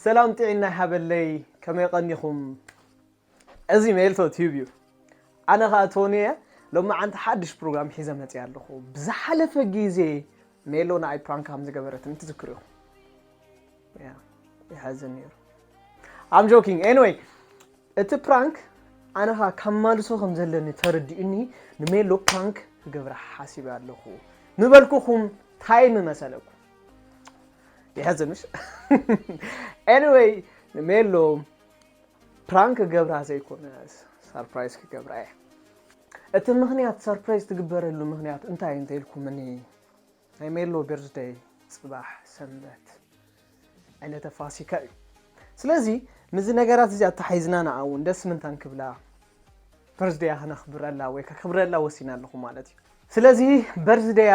ሰላም ጥዕና ይሃበለይ፣ ከመይ ቀኒኹም? እዚ ሜልቶ ቲዩብ እዩ። ኣነ ኸኣ ቶኒ እየ። ሎሚ ዓንቲ ሓድሽ ፕሮግራም ሒዘ መፅእ ኣለኹ። ብዝሓለፈ ግዜ ሜሎ ንኣይ ፕራንክ ከም ዝገበረትኒ ትዝክሩ ኢኹም። ያ፣ ይሓዝን ነይሩ። I'm joking. Anyway፣ እቲ ፕራንክ ኣነ ኸኣ ካብ ማልሶ ከም ዘለኒ ተረዲኡኒ ንሜሎ ፕራንክ ክገብራ ሓሲበ ኣለኹ ምበልኩኹም ታይ ምመሰለኩም? ይሕዝን ምሽ? Anyway፣ ንሜሎ ፕራንክ ክገብራ ዘይኮነ ሰርፕራይዝ ክገብራ እየ። እቲ ምኽንያት ሰርፕራይዝ ትግበረሉ ምኽንያት እንታይ እንተኢልኩምኒ፣ ናይ ሜሎ በርዝደይ ጽባሕ ሰንበት ዕለተ ፋሲካ እዩ። ስለዚ ምስዚ ነገራት እዚ ኣተሓሒዝና ንኣ እውን ደስ ምንታን ክብላ በርዝደያ ከነኽብረላ ወይ ከኽብረላ ወሲና ኣለኹ ማለት እዩ። ስለዚ በርዝደያ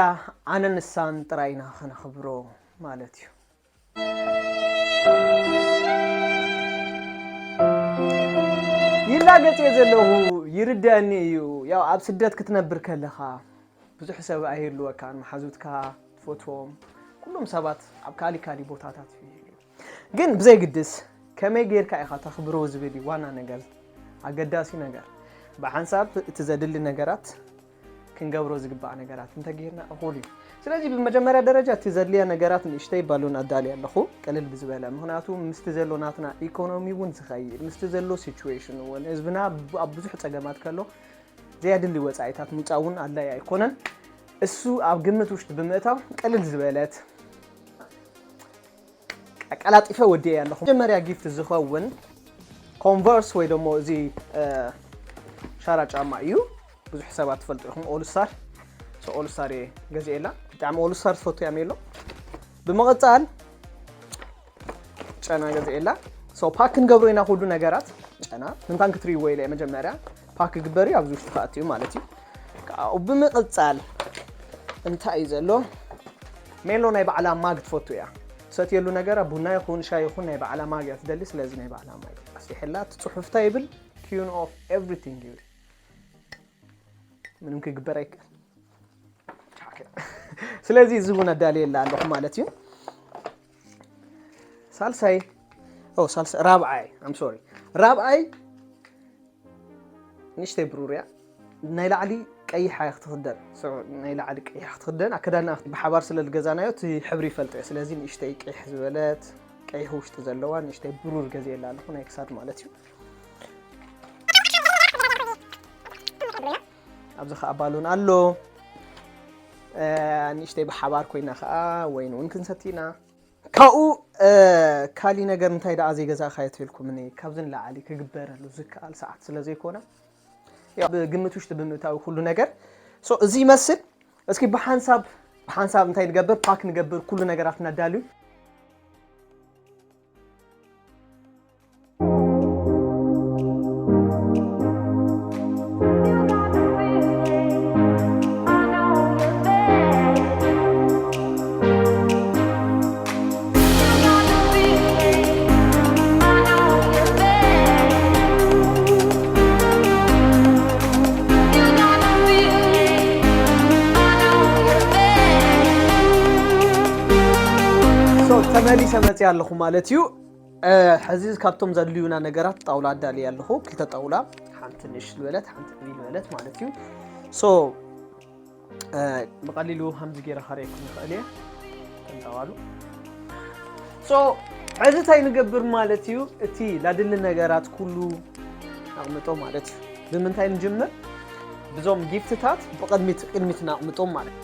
ኣነ ንሳን ጥራይ ኢና ከነኽብሮ ማለት እዩ። ይላገጽ እየ ዘለኹ፣ ይርደኣኒ እዩ። ያው ኣብ ስደት ክትነብር ከለኻ ብዙሕ ሰብ ኣይህልወካን፣ መሓዙትካ ትፈትዎም ኩሎም ሰባት ኣብ ካሊ ካሊ ቦታታት እዩ ይህልው። ግን ብዘይግድስ ከመይ ጌርካ ኢኻ ተኽብሮ ዝብል እዩ ዋና ነገር፣ ኣገዳሲ ነገር። ብሓንሳብ እቲ ዘድሊ ነገራት ክንገብሮ ዝግባእ ነገራት እንተጌርና እኹል እዩ። ስለዚ ብመጀመርያ ደረጃ እቲ ዘድልያ ነገራት ንእሽተይ ባሉን ኣዳልየ ኣለኹ፣ ቅልል ብዝበለ። ምኽንያቱ ምስቲ ዘሎ ናትና ኢኮኖሚ እውን ዝኸይድ፣ ምስቲ ዘሎ ሲቹዌሽን እውን ህዝብና ብ-፣ ኣብ ብዙሕ ጸገማት ከሎ ዘየድሊ ወጻኢታት ምውጻእ እውን ኣድላዪ ኣይኮነን። እሱ ኣብ ግምት ውሽጢ ብምእታው ቅልል ዝበለት ኣቀላጢፈ ወዲኤ ኣለኹ። መጀመርያ ጊፍት ዝኸውን ኮንቨርስ ወይ ደሞ እዚ፣ እ፣ ሻራ ጫማ እዩ። ብዙሕ ሰባት ትፈልጡ ኢኹም ኦል ስታር። ሶ ኦል ስታር እየ ገዚኤላ። ብጣዕሚ ኦል ስታር ትፈቱ እያ ሜሎ። ብምቕጻል ጨና ገዚኤላ። ሶ ፓክ ክንገብሮ ኢና ኩሉ ነገራት። ጨና ምንታን ክትርእይዎ ኢለ እየ መጀመርያ። ፓክ ክግበር እዩ፣ ኣብዚ ውሽጢ ክኣቱ እዩ ማለት እዩ። ካብኡ ብምቕጻል እንታይ እዩ ዘሎ? ሜሎ ናይ ባዕላ ማግ ትፈቱ እያ። ትሰትየሉ ነገራ ቡና ይኹን ሻሂ ይኹን ናይ ባዕላ ማግ እያ ትደሊ። ስለዚ ናይ ባዕላ ማግ ኣስሊሐላ። እቲ ጽሑፍ እንታይ ይብል? Queen of everything ይብል። ምንም ክግበር ኣይከኣል። ስለዚ እዚ እውን ኣዳልየላ ኣለኹ ማለት እዩ። ሳልሳይ፣ ኦ፣ ሳልሳይ፣ ራብዓይ፣ I'm sorry። ራብዓይ ንእሽተይ ብሩር እያ። ናይ ላዕሊ ቀይሕ እያ ክትኽደን። So፣ ናይ ላዕሊ ቀይሕ ክትኽደን፣ ኣከዳድና ብሓባር ስለ ዝገዛናዮ እቲ ሕብሪ ይፈልጦ እየ። ስለዚ ንእሽተይ ቀይሕ ዝበለት፣ ቀይሕ ውሽጢ ዘለዋ ንእሽተይ ብሩር ገዚኤላ ኣለኹ፣ ናይ ክሳድ ማለት እዩ። ኣብዚ ኸኣ ባሎን ኣሎ። እ፣ ንእሽተይ ብሓባር ኮይና ኸኣ ወይን እውን ክንሰቲ ኢና። ካብኡ፣ እ፣ ካሊ ነገር እንታይ ደኣ ዘይገዛእካዮ ተልኩምኒ፣ ካብዚ ንላዕሊ ክግበረሉ ዝከኣል ሰዓት ስለ ዘይኮነ፣ ያው፣ ብግምት ውሽጢ ብምእታዊ ኩሉ ነገር። ሶ፣ እዚ ይመስል። እስኪ ብሓንሳብ፣ ብሓንሳብ እንታይ ንገብር፣ ፓክ ንገብር፣ ኩሉ ነገራት ነዳልዩ። So፣ ተመሊሰ መፅእ ኣለኹ ማለት እዩ። እ፣ ሕዚ ካብቶም ዘድልዩና ነገራት ጣውላ ኣዳልየ ኣለኹ። ክልተ ጣውላ፣ ሓንቲ ንእሽ ዝበለት፣ ሓንቲ ዕብይ ዝበለት ማለት እዩ። So፣ እ፣ ብቐሊሉ ከምዚ ገይረ ከርእየኩም ይኽእል እየ። ተንጠዋሉ። So፣ ሕዚ እንታይ ንገብር ማለት እዩ? እቲ ላድሊ ነገራት ኩሉ ነቕምጦ ማለት እዩ። ብምንታይ ንጅምር? ብዞም ጊፍትታት ብቕድሚት፣ ቅድሚት ነቕምጦም ማለት እዩ።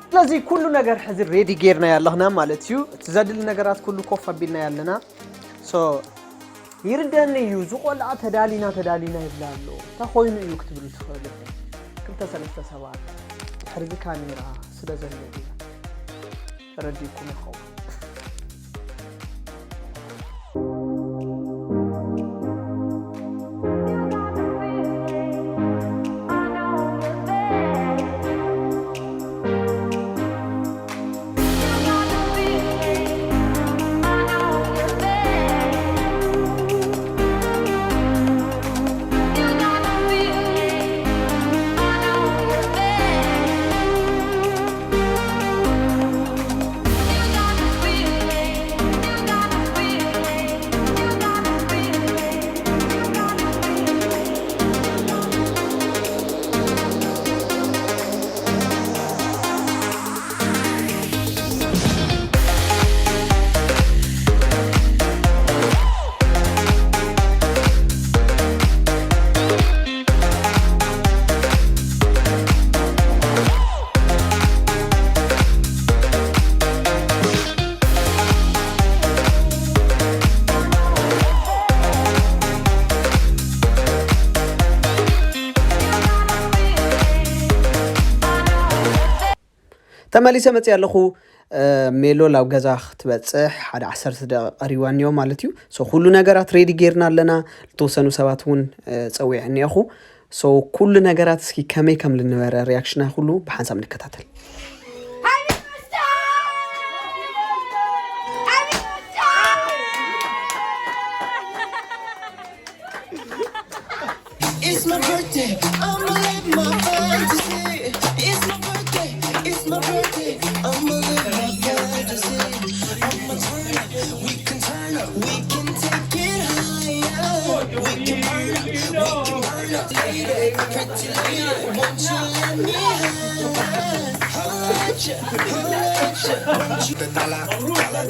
ስለዚ ኩሉ ነገር ሕዚ ሬዲ ጌርና ኣለኽና ማለት እዩ። እቲ ዘድሊ ነገራት ኩሉ ኮፍ ኣቢልና ኣለና። ሶ፣ ይርደኒ እዩ፣ እዚ ቆልዓ ተዳሊና፣ ተዳሊና ይብላ ኣሎ። እንታይ ኮይኑ እዩ ክትብሉ ትኽእሉ ኢኹም። ክልተ ሰለስተ ሰባት ድሕሪ እዚ ካሜራ ስለ ዘሎ እዩ። ተረዲእኩም ይኸውን። ተመሊሰ መፅእ ኣለኹ። ሜሎ ላብ ገዛ ክትበፅሕ ሓደ ዓሰርተ ደቂቃ ቀሪዋ እኒኦ ማለት እዩ። ሶ ኩሉ ነገራት ሬዲ ጌርና ኣለና። ዝተወሰኑ ሰባት እውን ፀዊዐ እኒኦኹ። ሶ ኩሉ ነገራት እስኪ ከመይ ከም ልነበረ ሪያክሽና ኩሉ ብሓንሳብ ንከታተል። It's my birthday, I'ma live my fantasy. It's my birthday, it's my birthday, I'ma live my fantasy. I'ma turn up, we can turn up, we can take it higher. We can burn up, we can burn up, lady, pretty lady, won't you let me high? Holla at ya, holla at ya, won't you?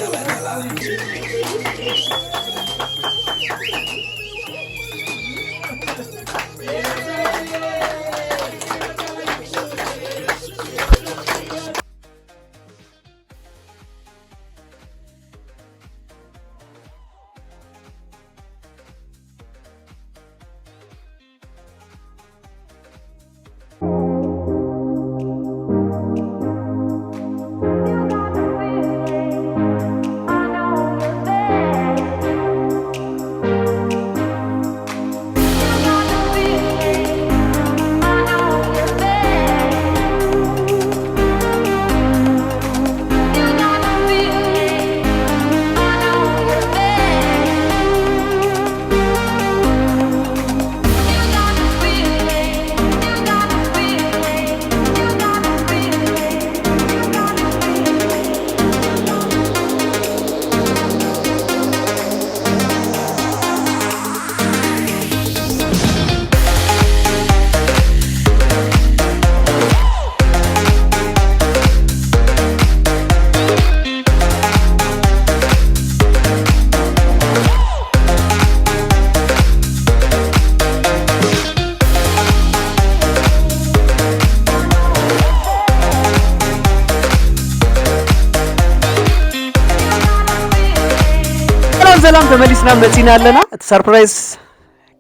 ሰላም ሰላም፣ ተመሊስና መፂና ኣለና። እቲ ሰርፕራይዝ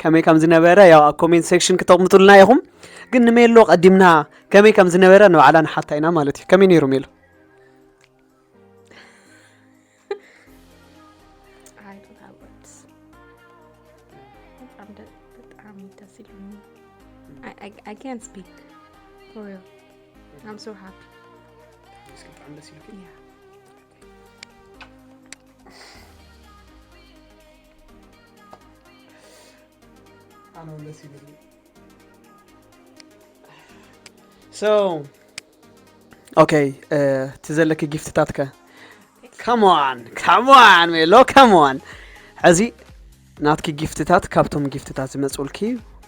ከመይ ከም ዝነበረ ያው ኣብ ኮሜንት ሴክሽን ክተቕምጡልና ኢኹም። ግን ንሜሎ ቀዲምና ከመይ ከም ዝነበረ ንባዕላ ንሓታ ኢና ማለት እዩ። ከመይ ነይሩ ሜሎ? I don't have words. በጣም ደ- በጣም ደስ ይሉኝ። I, I, I can't speak. For real. I'm so happy. እስኪ በጣም ደስ ይልኩ። Yeah. ኣነ እውን ደስ ይብልኒ። So okay፣ እቲ ዘለኪ ጊፍትታት ከ? Come on፣ come on ሜሎ፣ come on። ሕዚ ናትኪ ጊፍትታት ካብቶም ጊፍትታት ዝመፁልኪ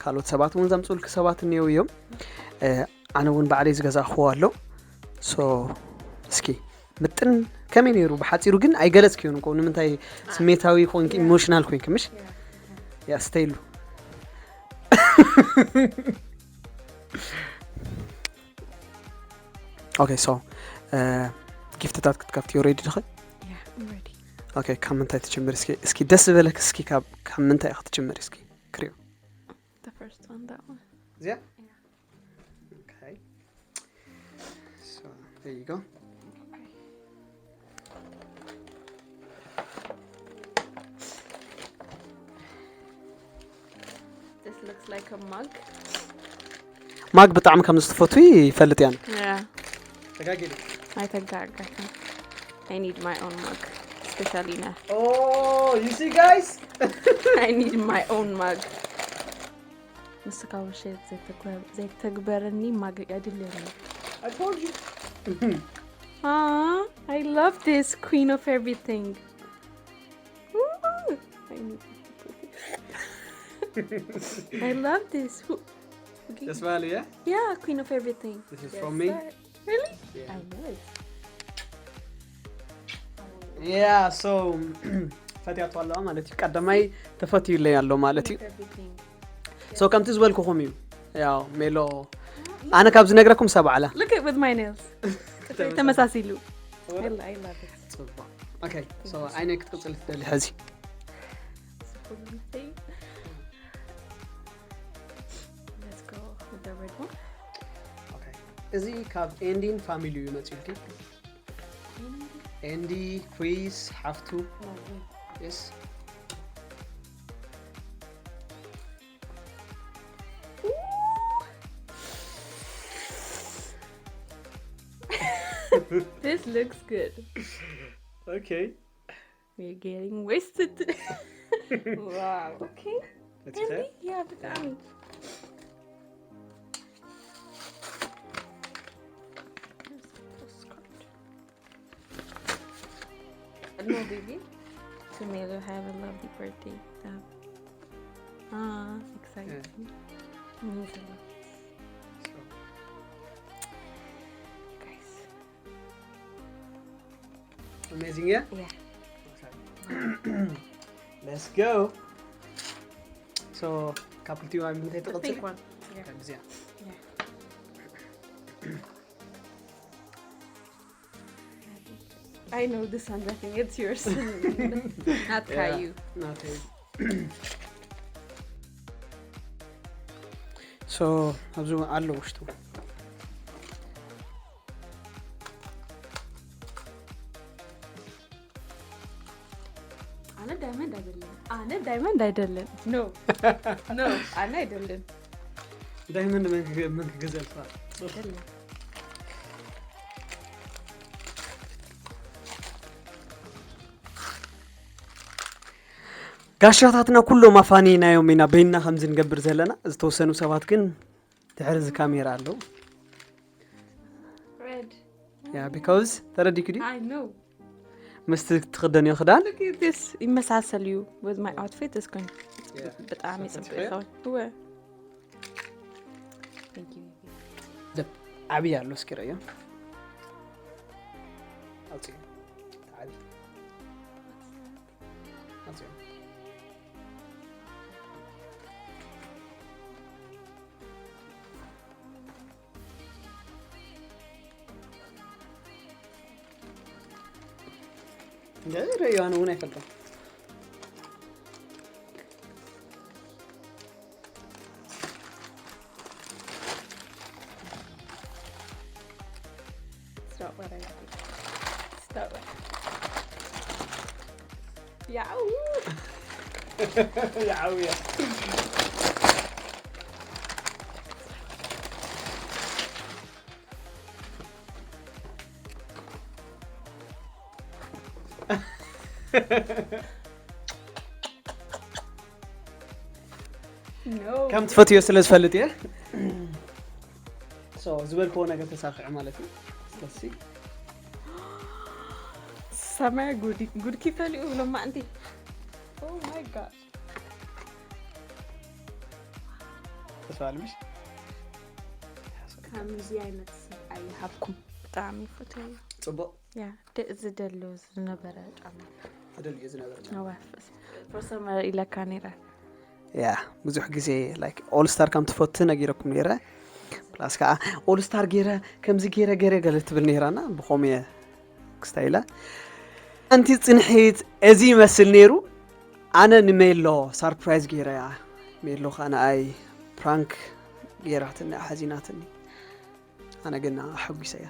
ካልኦት ሰባት እውን ዘምፁልኪ ሰባት እኒው እዮም። ኣነ እውን ባዕለይ ዝገዛእኽዎ ኣሎ። So እስኪ ምጥን ከመይ ነይሩ ብሓፂሩ ግን ኣይገለፅክዮን እኮ ንምንታይ ስሜታዊ ኮንኪ ኢሞሽናል ኮንኪ ምሽ? ያ ስተይሉ። Okay so ጊፍትታት ክትከፍትዮ ሬዲ ዲኺ? Yeah, I'm ready. Okay ካብ ምንታይ ትጅምር እስኪ? እስኪ ደስ ዝበለክ እስኪ ካብ ካብ ምንታይ ክትጅምር እስኪ? ክሪኦ። The first one, that one. እዚኣ? Okay. So there you go. This looks like a mug. ማግ ብጣዕሚ ከም ዝትፈቱ ይፈልጥ እያን። Yeah. ተጋጊሉ። I think I, I think I need my own mug, especially now. Oh, you see guys? I need my own mug. ንስኻ ውሸት ዘይተግበረኒ ማግ ኣድልየኒ። I told you. Ah, I love this queen of everything. Ooh, I need to put this. I love this. Who, okay. This one, yeah? Yeah, queen of everything. This is Yes, from me. Sir. Really? Yeah. I know it. Yeah, so ፈትያቶ ኣለዋ ማለት እዩ። ቀዳማይ ተፈትዩለይ ኣሎ ማለት እዩ። Everything. So ከምቲ ዝበልኩኹም እዩ። ያው ሜሎ ኣነ ካብ ዝነግረኩም ሰብ ኣዕላ Look at with my nails. ተመሳሲሉ። I, I love it. ጽቡቕ። Okay, so ዓይነይ ክትቅጽል ትደሊ ሕዚ። Let's go with the red one. Okay. እዚ ካብ ኤንዲን ፋሚሊ እዩ መፂኡልኪ። ኤንዲ፣ ክሪስ፣ ሓፍቱ። የስ። This looks good. Okay. We're getting wasted today. Wow. Okay. That's fair. Yeah, ብጣዕሚ። No, baby. Sumelo, have a lovely birthday. Uh, ah, exciting. Means a lot. So, You guys. amazing, yeah? Yeah. Let's go. So, couple two, I'm going to The pink one. Yeah. ከምዚኣ። Yeah. I know this one, I think it's yours. Not Yeah, you. ናተይ። So ኣብዚ እውን ኣሎ ውሽጡ። ኣነ ዳይመንድ ኣይደለን። ኣነ ዳይመንድ ኣይደለን። No. No, ኣነ ኣይደለን። ዳይመንድ መን ክገ- መን ክገዘልካ? ኣይደለን። ጋሻታትና ኩሎም ኣፋኒናዮም ኢና በይንና ከምዚ ንገብር ዘለና። ዝተወሰኑ ሰባት ግን ድሕሪ እዚ ካሜራ ኣለዉ። Red. Yeah, because ተረዲኩ ድዩ? I know. ምስቲ ትኽደንዮ ክዳን Look at this. ይመሳሰል እዩ with my outfit. It's going. Yeah. ብጣዕሚ So ጽቡቅ that's ይኸውን። እወ። Thank you. ደብ ዓብዪ ኣሎ እስኪ ረእዮ። ኣውፅእ። ዓብዪ። ኣውፅእ። እንደ ረእዮ ኣነ እውን ኣይፈልጦም። It's not what I think. It's not what. Yeah. ይዓውያ። No. ከም ትፈትዮ ስለ ዝፈልጥ እየ። So ዝበልክዎ ነገር ተሳኺዑ ማለት እዩ። ስለዚ ሰማይ ጉድ ጉድ ኪፈልዩ ብሎም ማዕንቲ። Oh my god. ተስፋ ኣልምሽ ከምዚ ዓይነት ሰብ ኣይሃብኩም። ብጣዕሚ ፈትዮ። ጽቡቕ። ያ ዝደሎ ዝነበረ ጫማ ተደልዩ ዝነበረ ነዋፍስ for summer ኢለካ ነይረ። ያ ብዙሕ ግዜ like all star ከም ትፈቱ ነጊረኩም ነይረ። ፕላስ ከዓ all star ገይረ ከምዚ ገይረ ገይረ ገለ ትብል ነይራና ብኸምኡ እየ ክስታይላ። ኣንቲ ጽንሒት እዚ ይመስል ነይሩ። ኣነ ንሜሎ ሳርፕራይዝ ገይረያ። ሜሎ ከዓ ንኣይ ፕራንክ ገይራትኒ ኣሓዚናትኒ። ኣነ ግን ኣሐጒሰያ።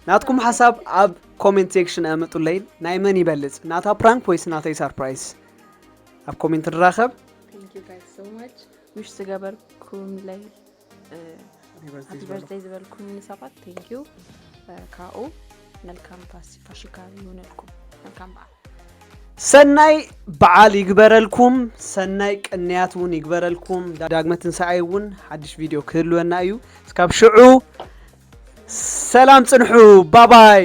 ናትኩም ሓሳብ ኣብ ኮሜንት ሴክሽን ኣመጡለይ። ናይ መን ይበልጽ ናታ ፕራንክ ወይስ ናተይ ሳርፕራይዝ? ኣብ ኮሜንት ንራኸብ። Thank you guys so much. Wish ዝገበርኩምለይ ሃፒ በርዝደይ ዝበልኩምኒ ሰባት thank you። ካብኡ መልካም ፋሲ- ፋሽካ ይሁነልኩም። መልካም በዓል። ሰናይ በዓል ይግበረልኩም። ሰናይ ቅንያት እውን ይግበረልኩም። ዳግመ ትንሳኤ እውን ሓድሽ ቪድዮ ክህልወና እዩ። እስካብ ሽዑ ሰላም ጽንሑ። ባባይ።